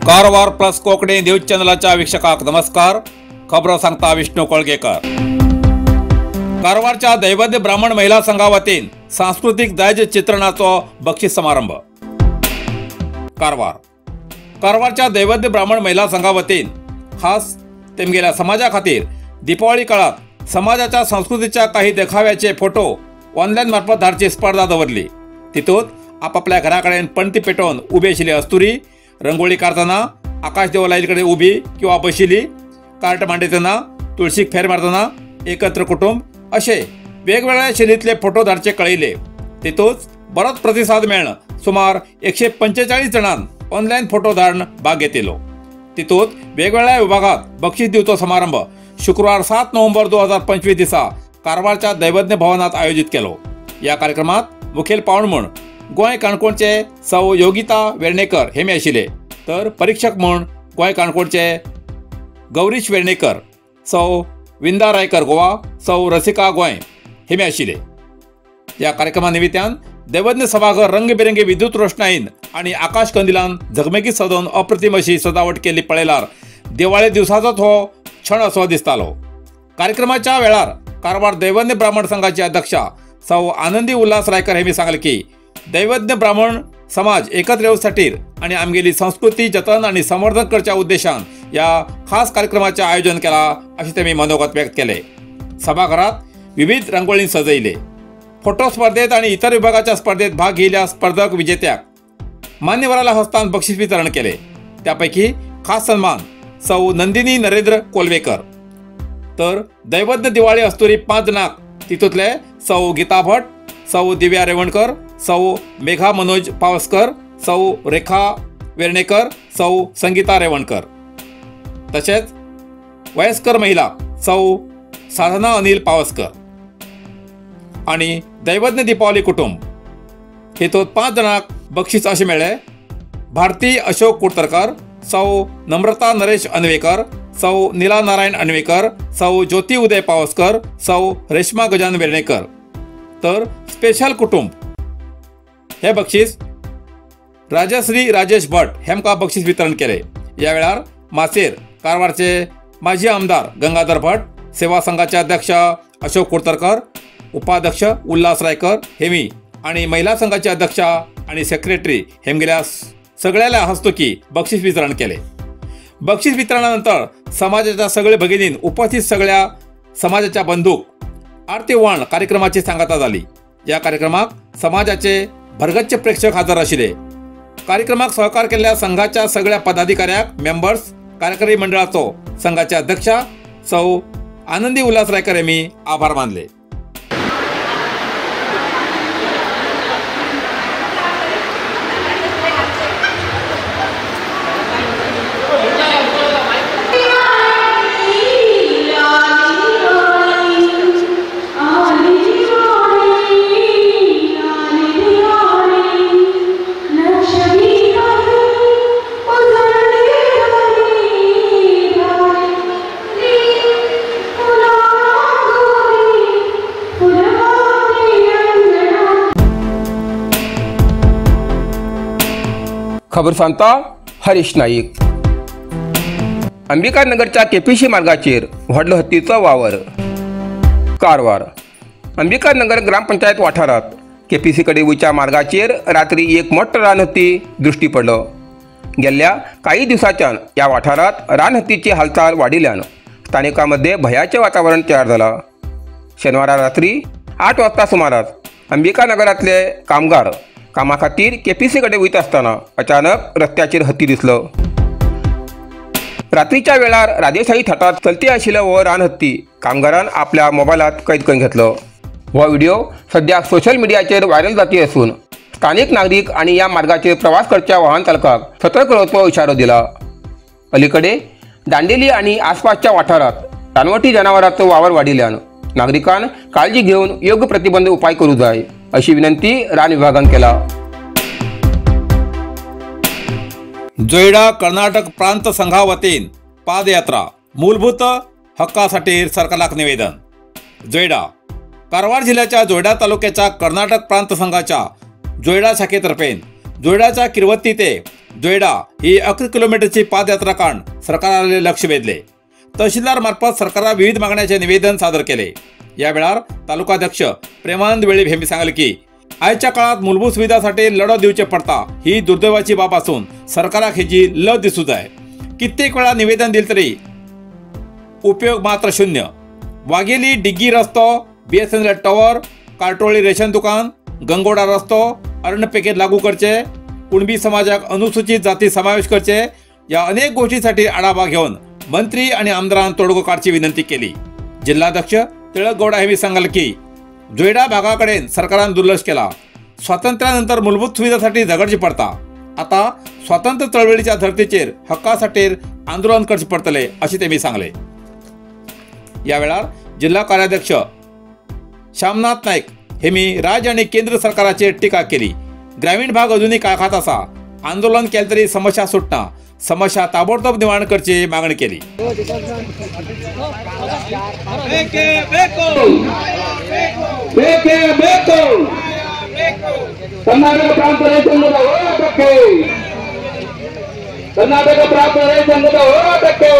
Karwar plus Konkani news चॅनलाच्या वीक्षकांक नमस्कार। खबरो सांगता विष्णू कोळगेकर। कारवारच्या दैवज्ञ ब्राह्मण महिला संघा वतीन सांस्कृतिक दायज चित्रणाचो बक्षीस समारंभ। कारवार कारवारच्या दैवज्ञ ब्राह्मण महिला संघा वतीन खास तेमगेल्या समाजा खातीर दीपावली काळात समाजाच्या संस्कृतीच्या काही देखाव्याचे फोटो ऑनलाईन मार्फत धाडची स्पर्धा दवरली। तितूंत आपापल्या घरा कडेन पणती पेटोवन उबी आशिल्ली अस्तुरी रंगोळी काडटना आकाश देवलाईकडे उभी किंवा बशिल्ली, कार्ट मांडयतना, तुळशीक फेर मारतना, एकत्र कुटुंब असे वेगवेगळ्या शैलीतले फोटो धाडचे कळयले। तितूंत बरोच प्रतिसाद मेळ्ळो। सुमार 145 जाणांनी ऑनलाईन फोटो धाडून भाग घेतिल्लो। तितूंत वेगवेगळ्या विभागात बक्षीस दिवचो समारंभ शुक्रवार 7 नोव्हेंबर 2025 दिसा कारवारच्या दैवज्ञ भवनात आयोजित केलो। या कार्यक्रमात मुखेल पाहुण म्हूण गोंय काणकोणचे सौ योगिता वेर्णेकर हेमी आशिल्ले, तर परीक्षक म्हूण गोंय काणकोणचे गौरीश वेर्णेकर, सौ विंदा रायकर गोवा, सौ रसिका गोंय हेमी आशिल्ले। या कार्यक्रमा निमित्तान दैवज्ञ सभाघर रंगबिरंगी विद्युत रोषणाईन आणि आकाश कंदिलान झगमगीत सजोवन अप्रतिम अशी सजावट केल्ली पळयल्यार दिवाळे दिवसाचोच हो क्षण असो दिसतालो। कार्यक्रमाच्या वेळार कारवार दैवज्ञ ब्राह्मण संघाची अध्यक्षा सौ आनंदी उल्हास रायकर हेमी सांगले की दैवज्ञ ब्राह्मण समाज एकत्र येवसाठी आणि आमगेली संस्कृती जतन आणि संवर्धन करच्या उद्देशान या खास कार्यक्रमाचे आयोजन केला असे त्यांनी मनोगत व्यक्त केले। सभागृहात विविध रंगोळी सजयले। फोटो स्पर्धेत आणि इतर विभागाच्या स्पर्धेत भाग घेतलेल्या स्पर्धक विजेत्याक मान्यवराला हस्तांतर बक्षीस वितरण केले। त्यापैकी खास सन्मान सौ नंदिनी नरेंद्र कोलवेकर, तर दैवज्ञ दिवाळी अस्तुरी 5 जणांक तितूंतले सौ गीता भट, सौ दिव्या रेवणकर, सौ मेघा मनोज पावसकर, सौ रेखा वेर्णेकर, सौ संगीता रेवणकर, तसेच वयस्कर महिला सौ साधना अनिल पावसकर आणि दैवज्ञ दीपावली कुटुंब हेतूंत 5 जाणांक बक्षीस अशें मेळ्ळें। भारती अशोक कुडतरकर, सौ नम्रता नरेश अनवेकर, सौ नीला नारायण अनवेकर, सौ ज्योती उदय पावसकर, सौ रेश्मा गजान वेर्णेकर, तर स्पेशल कुटुंब हे बक्षीस राजश्री राजेश भट हेमका बक्षीस वितरण केले। या वेळार माचयेर कारवारचे माजी आमदार गंगाधर भट, सेवा संघाचे अध्यक्ष अशोक कुडतरकर, उपाध्यक्ष उल्हास रायकर हेमी आणि महिला संघाचे अध्यक्ष आणि सेक्रेटरी हेमगेल्या सगळ्याला हस्तुकी बक्षीस वितरण केले। बक्षीस वितरणानंतर समाजाच्या सगळे भगिनीन उपस्थित सगळ्या समाजाच्या बंधूक आरती वाण कार्यक्रमाची सांगता झाली। या कार्यक्रमाक समाजाचे भरगच्च प्रेक्षक हजर आशिल्ले। कार्यक्रमाक सहकार केल्ल्या संघाच्या सगळ्या पदाधिकाऱ्याक, मेंबर्स, कार्यकारी मंडळाचो संघाचे अध्यक्ष सौ आनंदी उल्हास रायकर यांनी आभार मानले। खबर सांगता हरीश नाईक। अंबिकानगरच्या केपीसी मार्गाचेर व्हडलो हत्तीचो वावर। कारवार अंबिकानगर ग्रामपंचायत वाठारात केपीसी कडेन वयच्या मार्गाचेर रात्री एक मोठो रानहत्ती दृश्टी पडलो। गेल्ल्या काही दिवसांच्यान ह्या वाठारात रानहत्तीची हालचाल वाडिल्ल्यान स्थानिकां मदें भयाचें वातावरण तयार जालां। शेनवारा रात्री 8 वाजता सुमाराक अंबिकानगरांतले कामगार कामा खातीर केपीसी कडेन वयता आसतना अचानक रस्त्याचेर हत्ती दिसलो। रात्रीच्या वेळार राजेशाही थाटात चलती आशिल्लो हो रानहत्ती कामगारान आपल्या मोबायलात कैद करून घेतलो। हो व्हिडिओ सद्याक सोशल मिडियाचेर व्हायरल जाती असून स्थानिक नागरीक आनी ह्या मार्गाचेर प्रवास करच्या वाहन चालकांक सतर्क रावचो इशारो दिला। अलीकडे दांडेली आनी आसपासच्या वाठारात रानवटी जनावरांचो वावर वाडिल्ल्यान नागरिकांन काळजी घेवन योग्य प्रतिबंध उपाय करूं जाय अशी विनंती रान विभागान केला। जोयडा कर्नाटक प्रांत संघा वतीन पादयात्रा मूलभूत हक्कासाठी सरकारला निवेदन. जोयडा कारवार जिल्ह्याच्या जोयडा तालुक्याच्या कर्नाटक प्रांत संघाच्या जोयडा शाखेतर्फे जोयडाच्या किरवत्ती ते जोयडा ही 11 किलोमीटरची पादयात्रा काढून सरकाराले लक्ष वेधले. तहसीलदार मार्फत सरकाराला विविध मागण्याचे निवेदन सादर केले. या वेळार तालुकाध्यक्ष प्रेमानंद वेळीप हेमी सांगले की आयच्या काळात मूलभूत सुविधासाठी लढो दिवचे पडता ही दुर्दैवाची बाब असून सरकाराक हेजी ल दिसू जाय. कित्येक वेळा निवेदन दिले तरी उपयोग मात्र शून्य. वाघेली डिग्गी रस्तो, BSNL tower, Kartoli ration दुकान, गंगोडा रस्तो अरण्य पॅकेज लागू करचे, कुणबी समाजाक अनुसूचित जाती समावेश करचे या अनेक गोष्टीसाठी आढावा घेऊन मंत्री आणि आमदारांना तोडगो काढची विनंती केली. जिल्हाध्यक्ष टिळक गौडा हेमी सांगल की जोयडा भागाकडे सरकारने दुर्लक्ष केला. स्वातंत्र्यानंतर मूलभूत सुविधासाठी झगडची पडता, आता स्वातंत्र्य चळवळीच्या धर्तीचेर हक्कासाठी आंदोलन करचे पडतले असे ते मी सांगले. या वेळार जिल्हा कार्याध्यक्ष श्यामनाथ नाईक हे मी राज्य आणि केंद्र सरकाराचेर टीका केली. ग्रामीण भाग अजूनही काळखात असा, आंदोलन केले तरी समस्या सुटना, समस्या ताबडतोब निवारण करची मागणी केली. कर्नाटक प्रांत रೈತ ಸಂಘದ ಹೋರಾಟಕ್ಕೆ, ಕರ್ನಾಟಕ ಪ್ರಾಂತ ರೈತ ಸಂಘದ ಹೋರಾಟಕ್ಕೆ.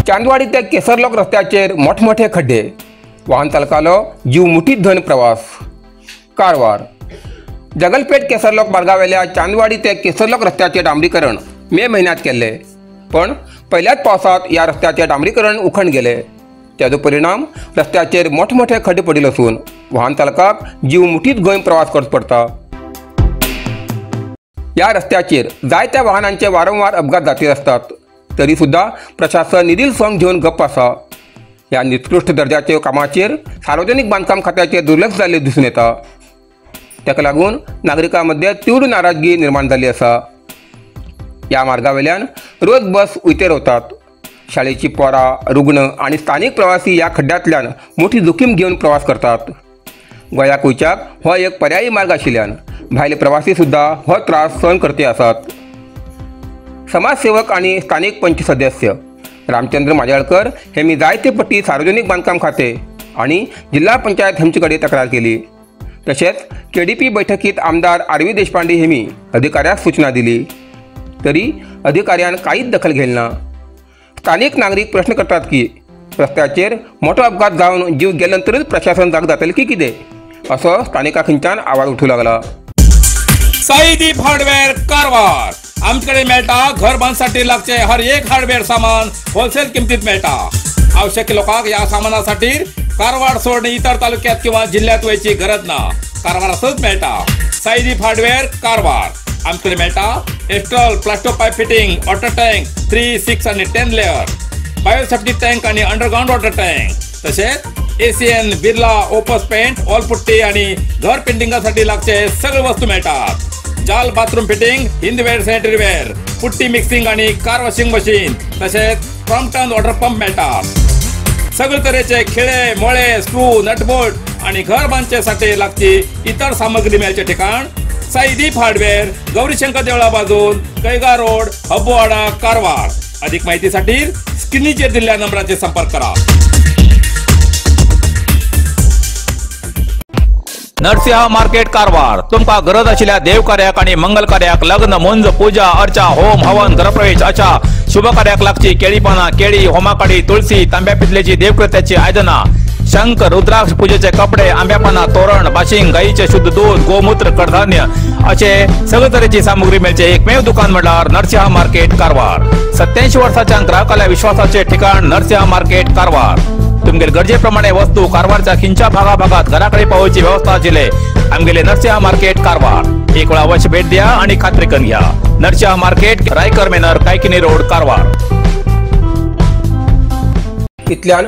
चांदवाडी ते केसरलोक रस्त्याचेर मोठमोठे खड्डे, वाहन चालकालो जीव मुठीत धन प्रवास. कारवार जगलपेठ केसरलोक मार्गावेल्या चांदवाडी ते केसरलोक रस्त्याचे डांबरीकरण मे म्हयन्यांत केल्ले, पण पयल्याच पावसांत ह्या रस्त्याचे डांबरीकरण उखण गेले. त्याचो परिणाम रस्त्याचेर मोठमोठे खड्डे पडिल्ले आसून वाहन चालकाक जीव मुठीत घेवन प्रवास करचो पडटा. ह्या रस्त्याचेर जायत्या वाहनांचे वारंवार अपघात जातीत आसतात, तरी सुद्धा प्रशासन निधील सोंग घेवन गप्प आसा. ह्या निकृश्ट दर्जाच्या कामाचेर सार्वजनिक बांदकाम खात्याचेर दुर्लक्ष जाल्लें दिसून येता. ताका लागून नागरिकां मदें तीव्र नाराजगी निर्माण जाल्ली आसा. ह्या मार्गावेल्यान रोज बस उयतेर वतात. शाळेची पोरां, रुग्ण आनी स्थानीक प्रवासी ह्या खड्ड्यांतल्यान मोठी जोखीम घेवन प्रवास करतात. गोंयाक वयच्याक हो एक पर्यायी मार्ग आशिल्ल्यान भायले प्रवासी सुद्दां हो त्रास सहन करते आसात. समाजसेवक आणि स्थानिक पंच सदस्य रामचंद्र माजाळकर हे मी जायते पट्टी सार्वजनिक बांधकाम खाते आणि जिल्हा पंचायत हेमचे कडेन तक्रार केली. तशेंच केडीपी बैठकीत आमदार आर व्ही देशपांडे हेमी अधिकाऱ्याक सूचना दिली, तरी अधिकाऱ्यान कांयच दखल घेतली ना. स्थानिक नागरीक प्रश्न करतात की रस्त्याचेर मोठो अपघात जावन जीव गेले नंतरूच प्रशासन जाग जातलें की कितें, असो स्थानिकां खंयच्यान आवाज उठूं लागला. साईदीप हार्डवेअर कारवार आमच्याकडे मेळटा घर बांधसाठी लागचे हर एक हार्डवेअर सामान होलसेल किमतीत मेळटा. आवश्यक लोकांक या सामानासाठी कारवार सोडून इतर तालुक्यात किंवा जिल्ह्यात वयची गरज ना, कारवारातच मेळटा. साईदीप हार्डवेअर कारवार आमच्याकडे मेळटा astral plaster pipe fitting, water tank 3, 6 आणि 10 लेअर, बायोसेफ्टी टँक आणि अंडरग्राउंड वॉटर टँक, तसेच ACN, Birla Opus paint, wall putty आणि घर पेंटिंगासाठी लागचे सगळे वस्तू मिळतात. जाल bathroom fitting, Hindware sanitary ware, putty mixing आणि कार वॉशिंग मशीन, तसेच क्रॉम्पटन वॉटर पंप मिळतात. सगळे तऱ्हेचे खिळे, मोळे, स्क्रू, नटबोल्ट आणि घर बांधण्यासाठी लागची इतर सामग्री मिळायचे ठिकाण साईदीप हार्डवेअर, गौरीशंकर देवळा बाजून, कैगा रोड, हब्बोवाडा, कारवार. अधिक माहितीसाठी स्क्रीनचेर दिलेल्या नंबराचे संपर्क करा. नरसिंह मार्केट कारवार तुमका गरज आशिल्ल्या देवकार्याक आणि मंगल कार्याक, लग्न, मुंज, पूजा अर्चा, होम हवन, गृहप्रवेश अशा शुभ कार्याक लागची केळी पाना, केळी, होमाकाडी, तुळसी, तांब्या पितलेची देवकृत्याची आयदना, शंख, रुद्राक्ष, पूजेचे कपडे, आंब्यापाना, तोरण, बाशिंग, गाईचे शुद्ध दूध, गोमूत्र, कडधान्य असे सगळे तरेची सामुग्री मेळचे एकमेव दुकान म्हळ्यार नरसिंह मार्केट कारवार. 87 वर्षाच्या ग्राहकाला विश्वासाचे ठिकाण नरसिंह मार्केट कारवार. तुमगेले गरजेप्रमाणे वस्तू कारवारच्या खिंच्या भागाभागात घराकडे पावोवची व्यवस्था आशिल्ले आमगेले नरसिंह मार्केट कारवार. एक वेळा अवश्य भेट द्या आणि खात्री करून घ्या. Narasimha market, Raikar manor, Kaikini road, Karwar. इतल्यान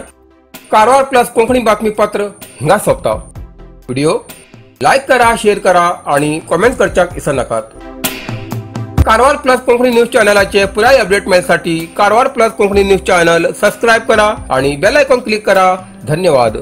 कारवार प्लस कोंकणी बातमीपत्र हिंगा सोंपता. व्हिडिओ लायक करा, शेअर करा आणि कॉमेंट करच्याक विसरनाकात. कारवार प्लस कोंकणी न्यूज चॅनलाचे पुराय update मेळसाठी Karwar plus Konkani news channel subscribe करा आणि बेल आयकॉन क्लिक करा. धन्यवाद.